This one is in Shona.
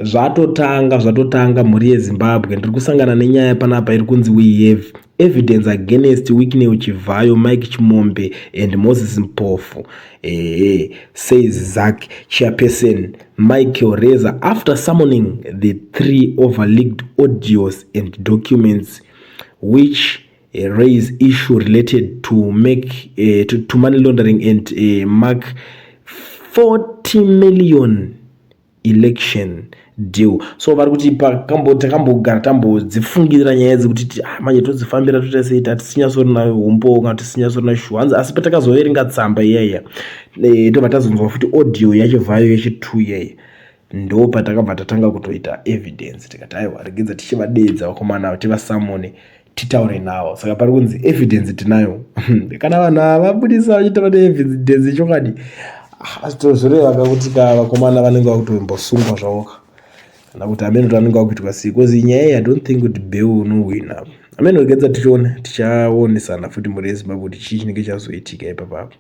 Zvatotanga, zvatotanga, mhuri yeZimbabwe. Ndiri kusangana nenyaya panapa iri kunzi, "We have evidence against Wicknell Chivayo, Mike Chimombe and Moses Mpofu," says ZACC chairperson Michael Reza after summoning the three over leaked audios and documents which raise issue related to make to money laundering and mark 40 million election deal. So vari kuti takambogara tambodzifungira nyaya dzekuti, ah, manje todzifambira toita sei, hatisinyasorina umbowo kana tisinyasorina shuwa. Hanzi asi patakazoverenga tsamba iyaiya, tobva tazonzwa futi audio yaChivhayo yechi2 iyaiya, ndo patakabva tatanga kutoita evidence. Tikati, aiwa, regedza tichivadedza vakomana ava, tivasummone, titaure navo. Saka pari kunzi evidence tinayo. Kana vanhu ava vabudisa vachitaura neevidence chokwadi, tozoreva kuti ka vakomana vanenge vakutombosungwa zvavoka, kana kuti hameno kuti vanenge vakuitwa sei, because nyaya iyi, I don't think kuti bail unohwina. Hameno, regedza tichione, tichaonesana futi, mhuri yeZimbabwe, kuti chii chinenge chazoitika ipapapo.